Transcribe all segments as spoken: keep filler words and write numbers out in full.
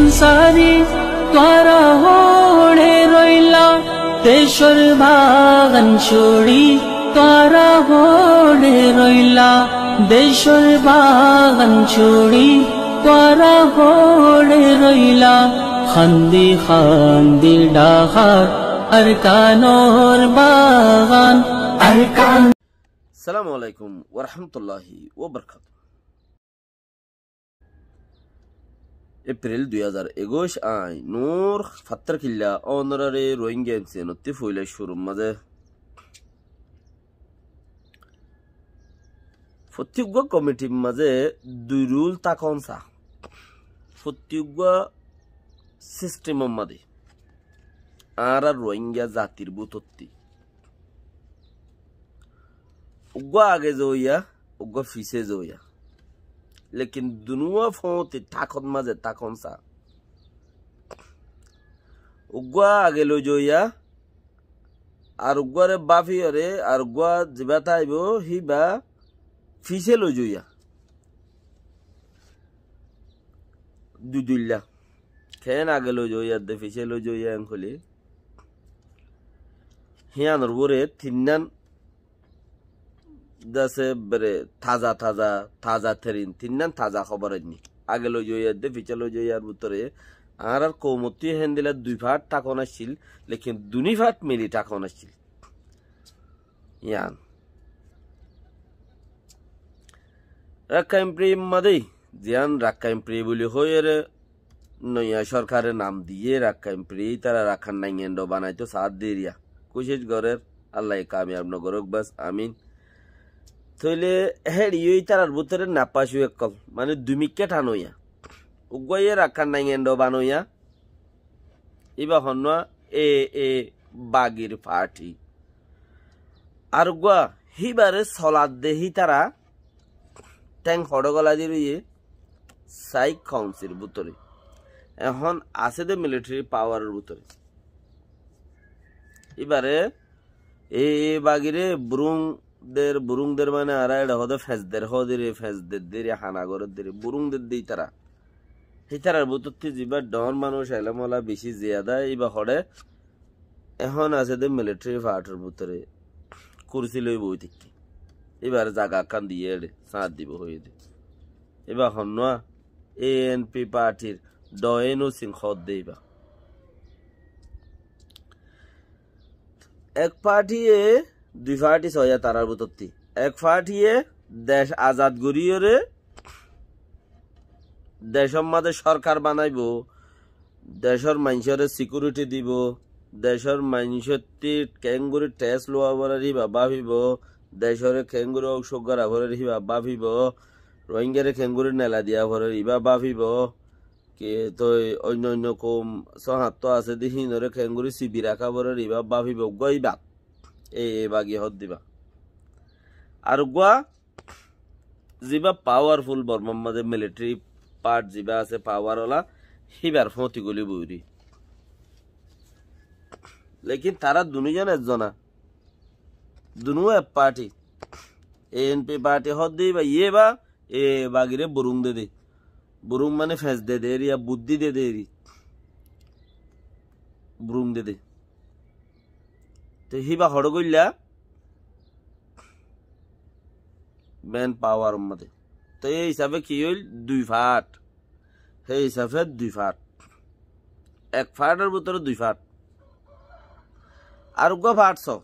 Sári tuáñra hoçé roilá, decór bagan cúri tuáñra hoçé roilá, decór bagan cúri tuáñra hoçé roilá, handi handi dhahar Arkanor bagan, Arkan. Assalamu alaikum warahmatulláhi wabarakátuhu. Epril dui házar ekuic, añí Nur Fattar Killa, ónorare Rohingya M C N ottú foila cúrur mazé fottí uggúa komitir mazé dui rul tákon sa. Fottí uggúa sistemor mazé añára Rohingya zatir bútotti uggúa age zoiya, uggúa fise zoiya. Lekin dunúa foóñti tákot mazé tákon sa. Uggúa age loi zoiya, ar uggúare báfiyore, ar uggúa zibá táibo, híba fise loi zoiya. Dui duilla. Keén age loi zoiya de fise loi zoiya en hoilé, híyanor uore tinnán dase bere taza taza, taza terin, tinnán taza hóbor ainní. Age loi zoiya de fise loi zoiyar bútore añárar koumottú héndilla dui fát tákon accíl, lekin duní fát mili tákon accíl. Yián. Rakkain Free mazé, ziyán Rakkain Free buli hoiyóre noiya sorkare nam diyé, Rakkain Free, ítara Rakkan Naingan Dho banaitó saádde eriya. Kucíc gorér, Allaye kamiyab nogorók bas, amin. Tóile héçe yó ítarar bútore nafacu ekkol, mane dui mikká than óiya. Uggúaye Rakkan Naingan Dho banoiya, íba honnúa, A A bagir parti. Ar uggúa híbare soladde hítara théng hoçé golai di roiye, Saik Kaunsil bútore. Ehón asé de militeri pawaror bútore. Íbare A A bagire burung der, burung der mane añára eçe hoó de fes der hoó de re, fes der de re, hana gorér de re, burung der de ítara. Hítarar bútotti zibá dhoóñr manúic, elem ola beci ziyada, íba hoçé ehón asé de militeri partir bútore kursi loi boi táikke. Íbare zaga ekkán diyé eçe, sáñt dibo hoiyé de. Íba honnúa A N P partir Daw In Sin hoó de íba. Ek partiye dui parti soiya tarar bútotti. Ek partiye dec azad goríyore decór mazé sorkar banaibó, decór maincóre sikiuriti dibó, decór maincótti keéngorí thes lowa forer híba báfibo, decóre keéngorí óusuk gora forer híba báfibo, Rohingyare keéngorí nela diya forer híba báfibo, ki toi oinno oinno koum sóhañttu asé de híinore keéngorí sibi raká forer híba báfibo, uggúa íba. A A bagi hoó de íba. Ar uggúa zibá pawarful Bormar mazé militeri part zibá asé pawar ola, híbar fóñti goli boiri. Lekin tará dunúzon ezzona, dunú ek parti. A N P parti hoó de íba, yé íba, A A bagire burung de de. Burung mane fes de de eriya, buddí de de eri. Burung de de. Te híba hoçé goilla? Men pawar mazé. Te hé hísafe ki óil? Dui fát. Hé hísafe dui fát. Ek fátor bútore dui fát. Ar uggúa fát so.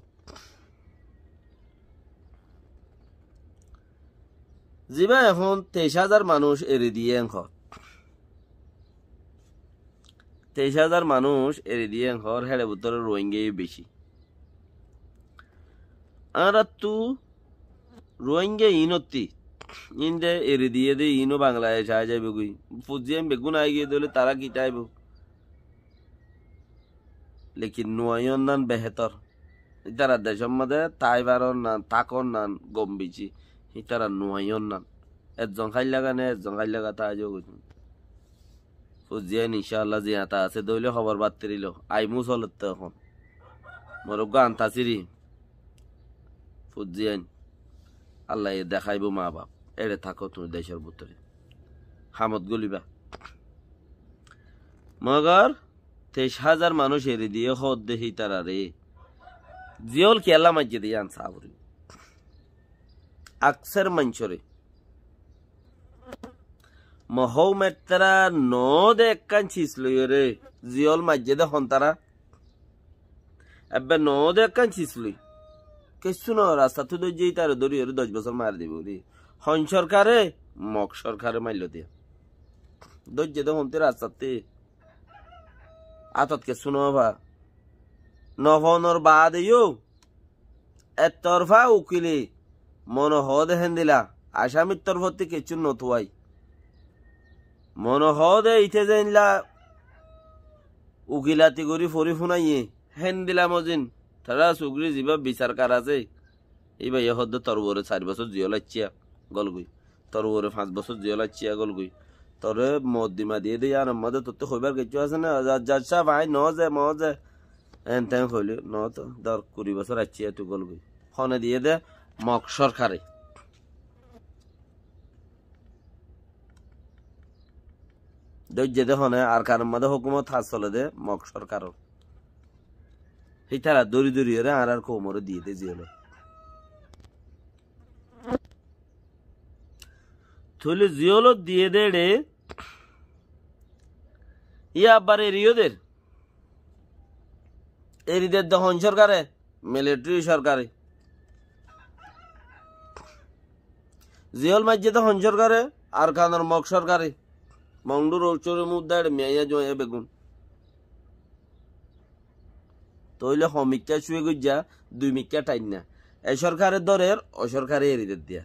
Zibá ehón teic házar manúic eri diyé en hoór. Teic házar manúic eri diyé en hoór, héçe bútore Rohingya yó beci. Añárattú Rohingya iínottí, iín de eri diyé de iíno Bangladec aái zaibói goi. Fuzzí ain beggún aái giyé de óile tará ki táibo? Lekin nuaiyón nan behétor. Ítara decór mazé táibar nan, tákon nan gom beci. Ítara nuaiyón nan. Ezzon háilla gane, ezzon háilla gata aái zaibói goi. Fuzzí ain incáalla ziyata asé de óile hóbor battirilo. Aimú soletto ehón. Mor uggúa anta siri. Fuzzí ain. Allaye deháibo maa baf. Éçe táko tuñí decór bútore. Hamot góliba. Mogor teic házar manúic eri diyé hoódde hítararé. Ziyól kiyólla maijjé de yían saá foribó. Akser maincóre. Mo hoóm ettara noó de ekkán cis loiyóre, ziyól maijjé de hon tará. Ebbe noó de ekkán cis loi. Kessú noó, rastattú dóijje ítare dóriyoré doc bosór mari dibou de. Hon córkare, Mog córkare maillo de. Dóijje de hontí rastattú. Átot kessú noó fa. Nofonor baade yó. Ettorfá ukile mone hoó de héndila, acamir torfótti kessú notuwái. Mone hoó de ite zeéndila ukilati gorí fori fúnaiye, héndila mozin, tará sugrí zibá bisarkar asé, íbaye hoódde tor uore sair bosór ziyól aiccíya gólgoi. Tor uore fañs bosór ziyól aiccíya gólgoi. Toré moddima diyé de yíanor modé tottú hoibár kessú asé né? Za, za, saf, aññí noó ze, moó ze. Enten hoilé, noó to, dór, kuri bosór aiccíya tui gólgoi. Hone diyé de, Mog córkare. Dóijje de hone, Arkanor modé hókumot hás sole de, Mog córkaror. Hítara dóri dóriyoré añárar koumoré diyé de ziyólot. Tóile ziyólot diyé dé eçé, yá abbar eriyó der. Eri der de hon córkare, militari córkare. Ziyól maijjé de hon córkare, Arkanor Mog córkare. Mongdur Óucor Mudda eçé miyaiya juaiya beggún. Tóile ho mikká cúe goijjá, dui mikká thainna. E córkare dórer, o córkare eri der diya.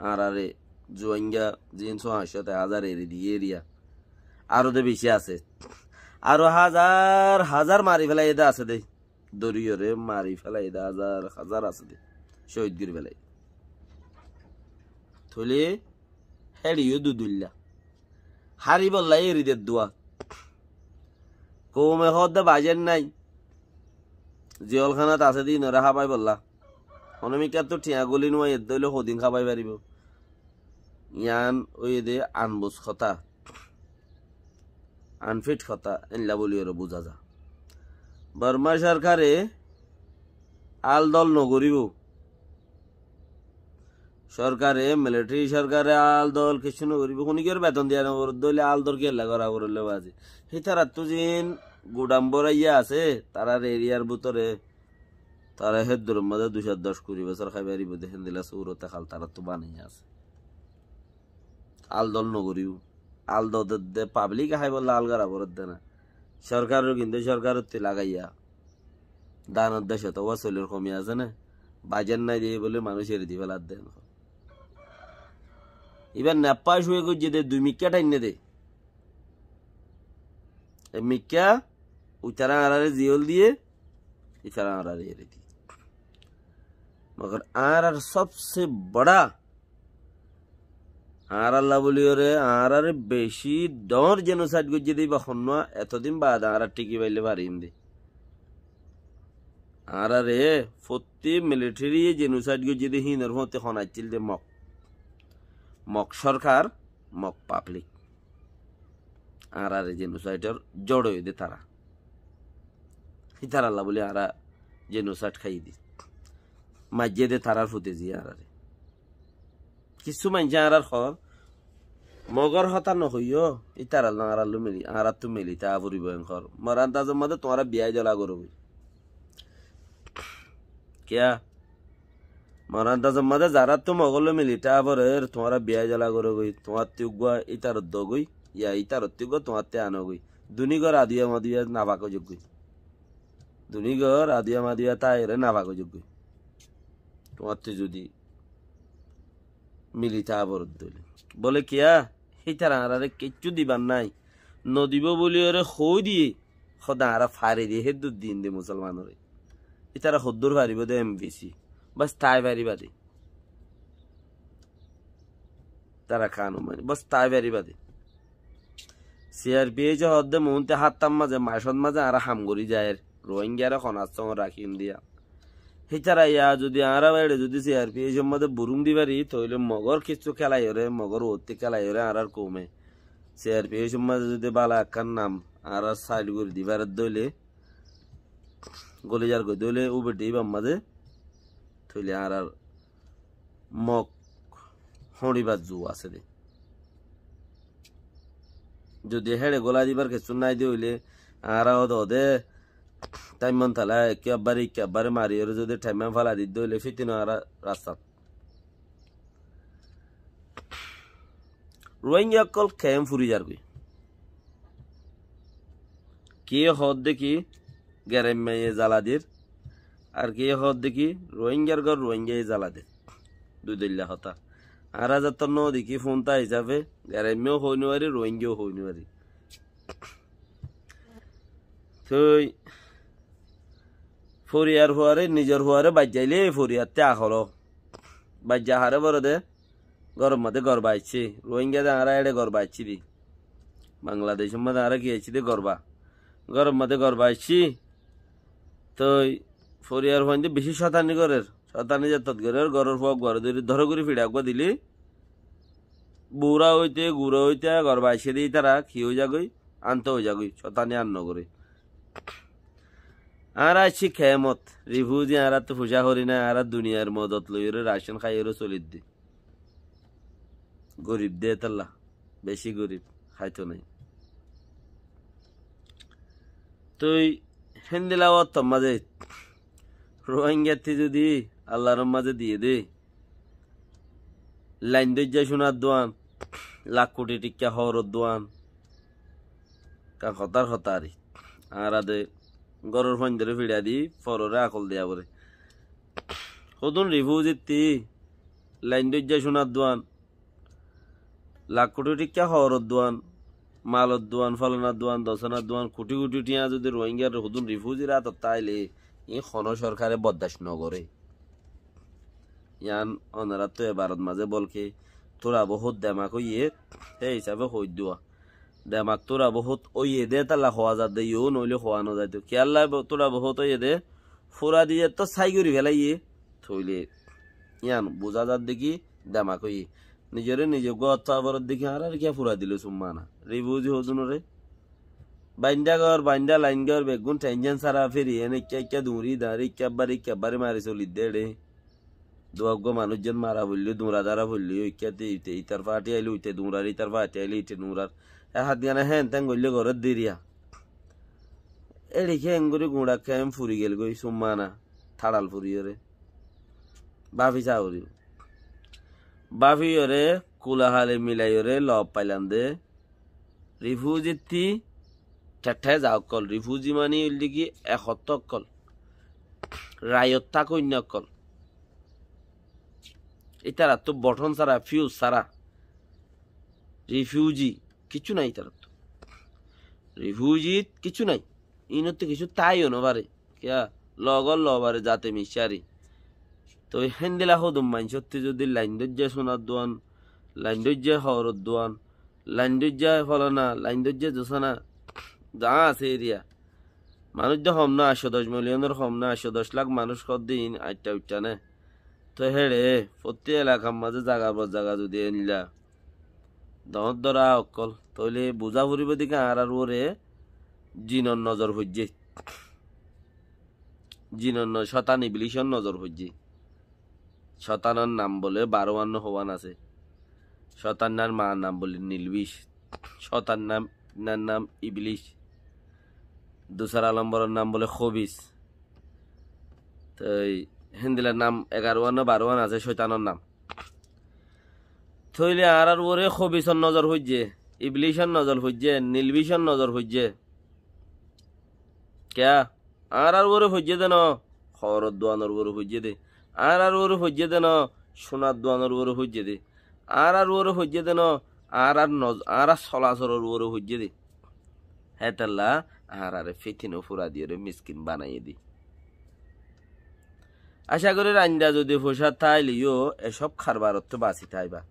Añárare Zuáinga ziín só añcót házar eri diyé eriya. Aró de bicí asé. Aró házar házar mari félaiyé de asé de. Dóriyoré mari félaiyé de házar házar asé de. Cóhid gorí félaiyé. Tóile héçe yó duduilla. Háribolla eri der dua. Koume hoódde bajen nái. Ziyólkánat asé de íinoré hábaibolla. Honó mikkáttú thiañ goli nuaiyé de óile hodin hábai faribó. Yián óiye de anbus hotá. Anfit hotá, éilla bóliyoré buzá za. Bormá sorkare ál dol nogoríbou. Sorkare, militari sorkare ál dol kiccú nogoríbou. Húnikkiyóre beton diya noforedde óile ál dol kiyólla gorá foredde bazi. Hítarattú ziín gudam boráiya asé, tarár eriyar bútore, tará héddur mazé dui cót doc kuri bosór hái faribóu de héndilla súrote hál taráttu banaiya asé. Ál dol nogoríbou. Ál dol de, de pablike háibolla ál gorá foredde na. Sorkaror kintu sorkarottú lagaiya. Danor decot ówa solir komi asé né? Bajar nái de bóli manúic eri di féladde. Ibá neppá cúe goijjé de dui mikká thainne de. E mikká uitará añáráre ziyól diyé, itará añáráre eri diyé. Mogor añárar sobse bora añárálla bóliyoré, añáráre bicí dhoóñr jenosaid goijjé de íba honnúa, etodin baade añára thíki faile farim de. Añáráre fottí militariye jenosaid goijjé de híinor fúañti hon accíl de Mok. Mok sorkar, Mok pablik. Añáráre jenosaidor jor óiye de tará. Hítaralla bóli añára jenosaid háiye de. Maijjé de tarár fute ziyé añáráre. Kissú maincé añárar hoór, Mogor hotá nohoiyó, ítarallú añárallú mili, añáráttu militá foribó en hoór. Mor andazor mazé tuáñra biyái dola gorógoi. Kiyá? Mor andazor mazé zaráttu Mogollú militá forer, tuáñra biyái dola gorógoi, tuáñttí uggúa ítarot dogói, ya ítarattí uggúa tuáñttí anógoi. Duní gór aduya maduya nafak ói zoggói. Duní gór aduya maduya táiyore nafak ói zoggói. Tuáñttí zudi militá foredde óile. Bóle kiyá? Hítara añáráre kiccú dibar nái. Nodibó bóliyoré hoói diyé, hóde añára fari de, héddur din de musolmanoré. Ítara hoddúr faribó de em bi si. Bas tái faribá de. Tara kanun mani, bas tái faribá de. Si ar pi eic e hoódde muúnte háttar mazé, macót mazé añára ham gorí zair. Rohingyare hon assómot rakí indiya. Hítara ya zudi añára baire zudi si ar pi eic or mazé burúng di fari, tóile Mogor kissú kélaiyóre, Mogor uottí kélaiyóre añárár koume C R P F or mazé zodi bála ekkán nam añára sail gorí di fare dóile, goli zargoi dóile, ubedde íbar mazé, tóile añárar Mok hoñçibar zu asé dé. Zodi héçe gola dibar kessú nái dé óile, añára ódode thaimman tala ekkebarí ekkebarí mariyóre zodi thaimman félai didde óile, fitino añára rastat. Ruáingga ókkol keén furi zargói. Kiyé hoódde ki, geraimmaye zala dir, ar kiyé hoódde ki, Ruáinggar gór Ruáinggaye zala dir. Dui doilla hotá. Añára zattór nódekí fúnta hísafe geraimmeyó hoói nofarí, Ruáinggayo hoói nofarí. Toi foriyar fuare, nizor fuare baijjaile foriyar te aholo. Baijja hare bore de, góror mazé gór baiccé. Ruáingga de añára éçe gór baiccí de. Bangladecór mazé añára ki aiccí de, gór ba. Góror mazé gór baiccí. Toi foriyar fuainde bicí cótani gorér. Cótani zettót gorér, góror fua uggware dóri, dóro gorí fiça uggwa dile, bura óite, gura óite, gór baiccí de ítara ki ói zagói? Anto ói zagói, cótani ar nogoré. Añára aiccí kemot, rifuzi, añárattú fucá horí nái, añára duniyar modot loiyóre, racón háiyore solidde. Gorib de étalla, bicí gorib, háito nái. Toi héndilla ottór mazé Ruáinggattí zodi Allar mazé diyé dé, lain dóijja cúnar duan, lak kuthi thikka hooror duan. Kan hotár hotá ari. Añára de góror fuaindoré fiça di, fororé akol diya foré. Hodún rifuzittí lain dóijja cúnar duan, lak kuthi thikka hooror duan, malor duan, folanar duan, dosanar duan, kuthi kuthi thiañ zodi Ruáinggar hodún rifuzir átot táile, iín honó sorkare boddac nogoré. Yián onoráttu ebarot mazé bolke tura bohút demak óiye, hé hísafe hoóidde. Demak tura bohút óiye dé étalla hoó zadde yó, noóile hoó nozaito. Kiyólla bo-, tura bohút óiye dé, fura diyé tó sái gorí félaiyé, tóile yián buzá zadde ki demak óiye. Nizoré nize uggwá otto abar dekí añáráre kiyá fura dilo summa na. Rifuzi hodúnoré. Baindá gór, baindá lain gór, beggún thenjen sára feri, ene ekká ekká duñri dañri, ekká ebbare, ekká ebbare mari solidde éçe. Duwa uggwá manúic zon mara foillé, duñra dára foillé, óikka te ite, itar fáti ailé uite duñrar, itar fáti ailé ite duñrar. E hát gana hén tén goillé goré diriya. Éçe keén gorí guñça keén furi gel goi, summa na, thaçal furiyóre. Báfi sa furibo. Báfiyóre, kula hale milaiyóre, lob failam de. Rifuzittí thethe za ókkol. Rifuzi mani óilde ki ekotto ókkol. Rayot tákoinna ókkol. Ítarattú bothon sára, fiyus sára. Rifuzi, kiccú nai ítarattú. Rifuzit kiccú nai. Inottú kiccú táiyo no fare. Kiyá? Logor lobare zate miccári. Toi héndilla hodum maincótti zodi lain dóijja sunar duan, lain dóijja hooror duan, lain dóijja folana, lain dóijja dusana, zaá asé eriya. Manúic de hom no, añctho doc miliyonor hom no, añctho doc lak manúic hoódde iín aitta uitta né. Toi héçe, fottí elakar mazé zagar por zaga zodi einilla doñr dóra ókkol, tóile buzá foribó de ki añárar uore jinor nozor foijjé. Jinor no-, cótan ibilícor nozor foijjé. Cótanor nam bole barówan no houwan asé. Cótannar maar nam bole Nilbic. Cótannar nam, nar nam Ibilíc. Dusara lomboror nam bole Hóbis. Toi héndilla nam egarówan no barówan asé cóitanor nam. Tóile añárar uore Hóbisor nozor foijjé, Ibilícor nozor foijjé, Nilbicor nozor foijjé. Kiyá? Añárar uore foijjé de no, hooror duanor uore foijjé de. Añárar uore foijjé de no, sunar duanor uore foijjé de. Añárar uore foijjé de no, añárar noz-, añárar solasolor uore foijjé de. Hétolla añárare fítino fura diyóre miskin banaiyé de. Acá gorí rainda zodi foicá táile yó e cób karbarottú basi táiba.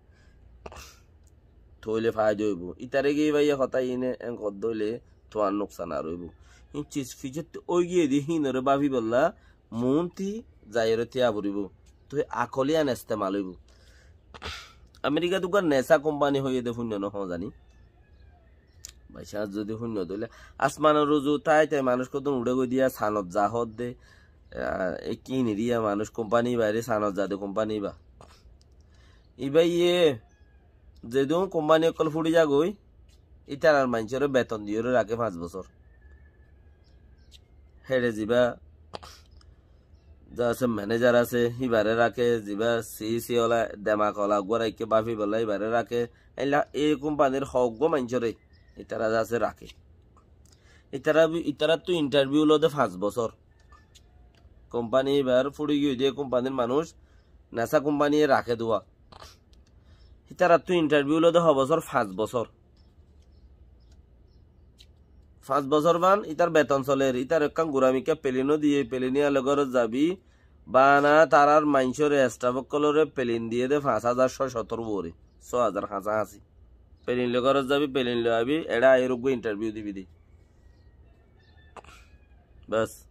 Tóile faida óibo. Ítare giyé báiye hotá iíne en hoddé óile tuáñr nuksan ar óibo. Hín cis ficettú óigiyé de híinoré báfibolla muúnti zaiyóre tíya foribó. Toi akol yían estemal óibo. Amerikat uggwá nesa kompani hoiyé de fúinno no hoó zani. Baic háñt zodi húinno dóilla, asmanor uzu tái tái manúic hoddún uçé goi diya, sanot za hoódde, ah, e ki niriya manúic kumpani ibá, ere sanot zade kumpani ibá. Ibá iye, zedún kumpani ókkol fúçi zagói, ítarar maincóre beton diyóre raké fañs bosór. Héçe zibá za asé, menéjar asé, híbaré raké, zibá siisi ola, demak ola, uggúa raikké báfibolla híbaré raké. Éilla ei kumpanir hoggúa maincóre ítara za asé raké. Ítara bi-, ítarattu intarviu lode fañs bosór. Kumpani íbar fúçi giyói de kumpanir manúic, nesa kumpaniye raké dua. Ítarattu intarviu lode ho bosór, fañs bosór. Fañs bosór fán, ítar beton soler, ítar ekkán guramikká pelinó diye, pelin ían loi górot zabi, bana tarár maincóre, estaf ókkolóre pelin diyé de fañs házar só cót uore, só házar hañsahásí. Pelin loi górot zabi, pelin loi abi, eçé aiyóre uggúa intarviu dibi de. Bes.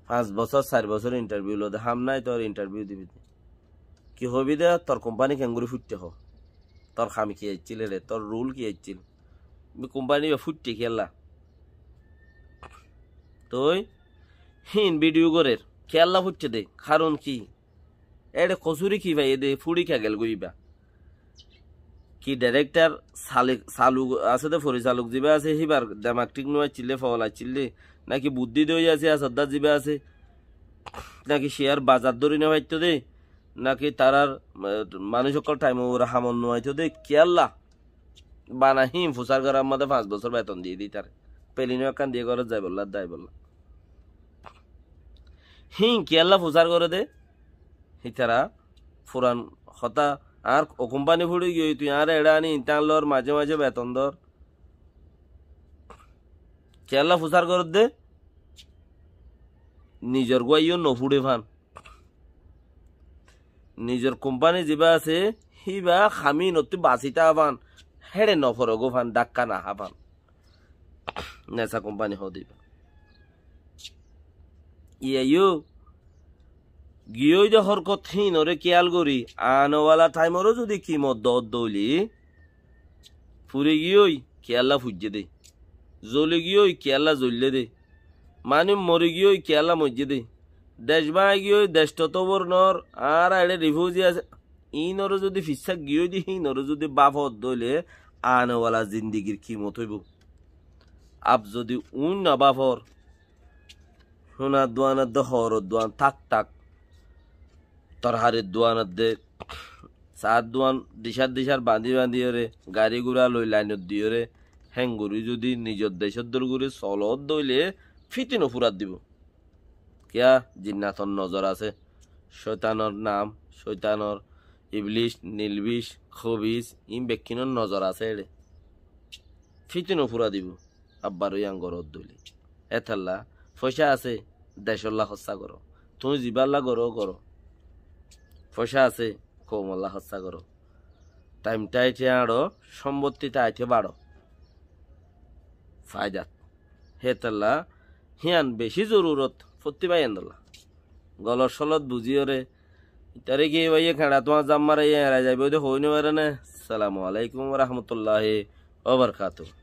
Fañs bosór, sair bosór intarviu lode, ham nái tor intarviu dibi de. Ki hobi de, tor kumpani keéngorí fúitte ho. Tor ham ki accíl ere, tor rul ki accíl. Kumpani ibá fúitte kiyólla? Toi híin vidiu gorér, kiyólla fúitte de, karon ki? Éçe kosúri ki faiyé de, fúçi kiyá gel goi ibá? Ki dairektor salik, saluk asé de, forisaluk zibá asé, híbar demak thík no accíl de, fool accíl de, náki buddí dói asé, asodda zibá asé, náki ciyar bazar dóri no faitto de, náki tarár, eh, manúic ókkol thaimor uore hamot no aitó de, kiyólla? Bana híin fusár gorár modé fañs bosór beton diyé de ítare. Pelinó ekkán diyé górot zaibolla, daibolla. Híin kiyólla fusár goré de? Ítara furan hotá, añár o kumpani fúçi giyói, tui añáre eçé ani intán lor, maze maze beton dor. Kiyólla fusár goré de? Nizor gúaiyó no fúçe fán. Nizor kumpani zibá asé, híba haminottú basí táa fán, héçe no forogó fán, dhakka no há fán. Nesa kumpani hoó de ibá. Iye yó, giyói de hórkot híinoré kiyál gorí, anewala thaimoró zodi kimot doódde óile, furi giyói, kiyólla fuijjé de. Zoli giyói, kiyólla zoillé de. Manúic mori giyói, kiyólla moijjé de. Dec báñgi giyói, dec totó bor noór, añára eçé rifúzi asé. Iínoré zodi fissá giyói de, híinoré zodi báfodde óile, anewala zindigir kimot óibou. Ab zodi uñí no báfor, cúnar duanot de, hooror duan tak tak, torharir duanot de, saár duan dicár dicár bañdí bañdíyoré, garí gura loi lainot diyoré, héngorí zodi nizor decór dóri gorí solodde óile, fítino fúrat dibou. Kiyá? Jinnator nozor asé. Cóitanor nam, cóitanor, iblic, nilbic, hóbic, iín bekkúnor nozor asé eçé. Fítino fúra dibou. Abbar ói añgor óddoilé. Hétolla, foicá asé, decólla hóssa goró. Tuñí zibálla goró, goró. Foicá asé, koumolla hóssa goró. Thaim táite añço, cómbotti táite baço. Faidat. Hétolla, hían bicí zorurot, fottí báiyaindolla. Golot cólot buzíyoré, itaré ki báiye keñça tuáñr zam maraiyé erai zaibou de hoói no fare né. Assalamu alaikum wa rahmatullahi wa barakatuhu.